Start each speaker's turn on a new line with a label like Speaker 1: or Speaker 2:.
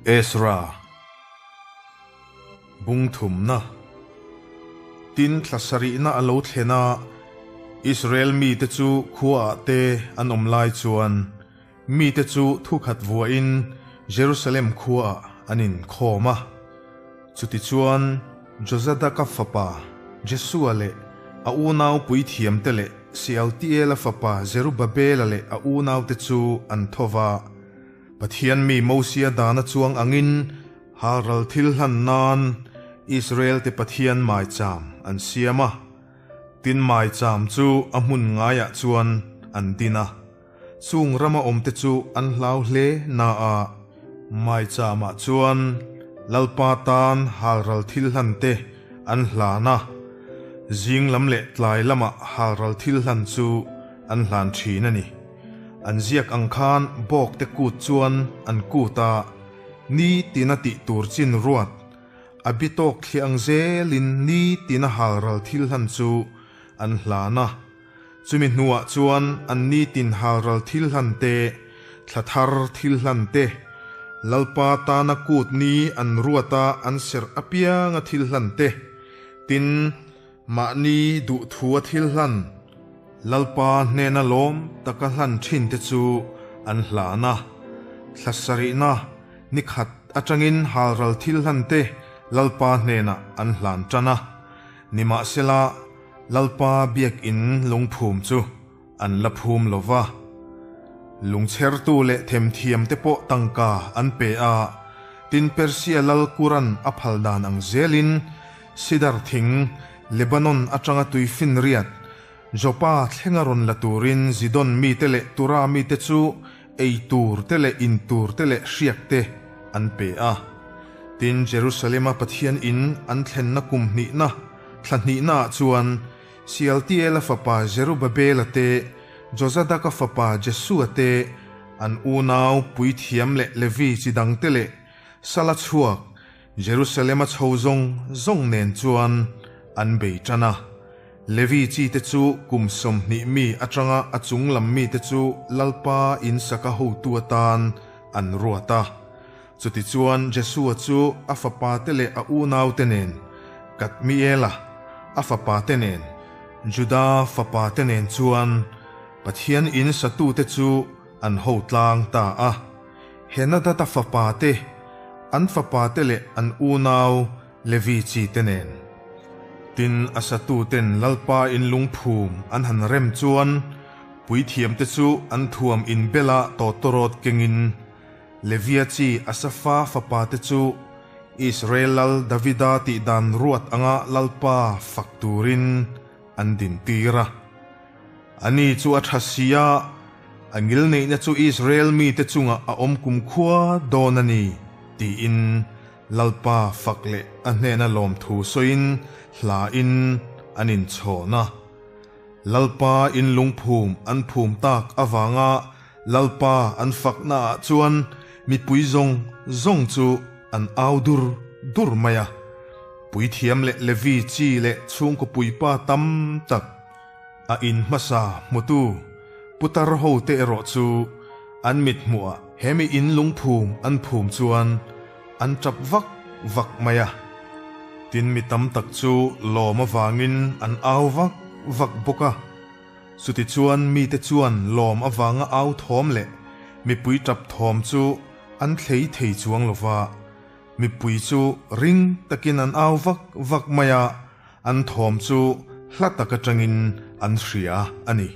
Speaker 1: Ezra Bung thumna Tin thla sarihna a lo thlen a, Israel mite chu khuaah te an awm lai chuan mite chu thukhat vuahin Jerusalem khuaah an inkhawm a. Chutichuan Jozadaka fapa Jesua leh a unau puithiamte leh Sealtiela fapa Zerubabela leh a unaute chu an tho va. Pathian mi Mosia dana chuang angin halral thil hlan nan Israel-te Pathian maicham an siam a. Tin maicham chu a hmun ngaiah chuan an din a. Chung rama awmte chu an hlau hle na a, maichamah chuan Lalpa tan halral thil hlan te an hlan a. Zing lam leh tlai lamah halral thil hlan chu an hlan thin a ni. An ziak ang khan bawk te kut chuan an kut a, ni tina tih tur chin ruat, a bi tawk thliah ang zelin ni tina halral thil hlan chu an hlan a. Chumi hnuah chuan an ni tin halral thil hlan te, thla thar thil hlan te, Lalpa tana kut ni an ruata an serh apianga thil hlan te, tin, Mahni duhthua thil hlan, Lalpa hnena lawm taka hlan thin te chu an hlan a. Thla sarihna ni khat atangin halral thil hlan te Lalpa hnenah an hlan tan a. Nimahsela, Lalpa biakinn lungphum chu an la phum lo va. Lungchhertu leh themthiam te pawh tangka an pe a, tin Persia lal Kuran a phal dan ang zelin Sidar thing, Lebanon atanga tui finriat, Joppa thlenga rawn la turin Zidon mite leh Tura mite chu ei tur te leh in tur te leh hriak te an pe a. Tin, Jerusalema Pathian in an thlenna kum hnihna, thla hnihnaah chuan Sealtiela fapa Zerubabela te, Jozadaka fapa Jesua te, an unau puithiam leh Levi chi dangte leh Sala chhuak Jerusalema chho zawng zawng nen chuan an bei tan a. Levi chi te chu kum 20 mi atanga a chung lam mite chu Lalpa in saka hotu atan an ruat a. Chutichuan Jesua chu a fapa te leh a unau te nen, Kadmiela a fapa te nen, Juda fapa te nen chuan Pathian in satute chu an ho tlang ta a. Henadada fapa te, an fapa te leh an unau Levi chi te nen. Tin, a satu ten Lalpa in lungphum an han rem chuan puithiam te chu an thuam inbela tawtawrawt kengin Levia chi Asafa fapa te chu Israel lal Davida tih dan ruat anga Lalpa fak turin an dintir a. Ani chu a tha si a, a ngilneihna chu Israel mite chungah a awm kumkhua dawn a ni, tiin Lalpa fak leh a hnena lawmthu sawiin hlain an inchhawn a. Lalpa in lungphum an phum tak avanga Lalpa an faknaah chuan mipui zawng zawng chu an au dur dur mai a. Puithiam leh Levi chi leh chhungkaw puipa tam tak a in hmasa hmutu putar hote erawh chu an mithmuhah hemi in lungphum an phum chuan an tap vak vak mai a. Tin mi tam tak chu lawm avangin an au vak vak bawk a. Chutichuan mite chuan lawm avanga au thawm leh mipui tap thawm chu an thlei thei chuang lo va. Mipui chu ring takin an au vak vak mai a, an thawm chu hla tak atangin an hria a ni.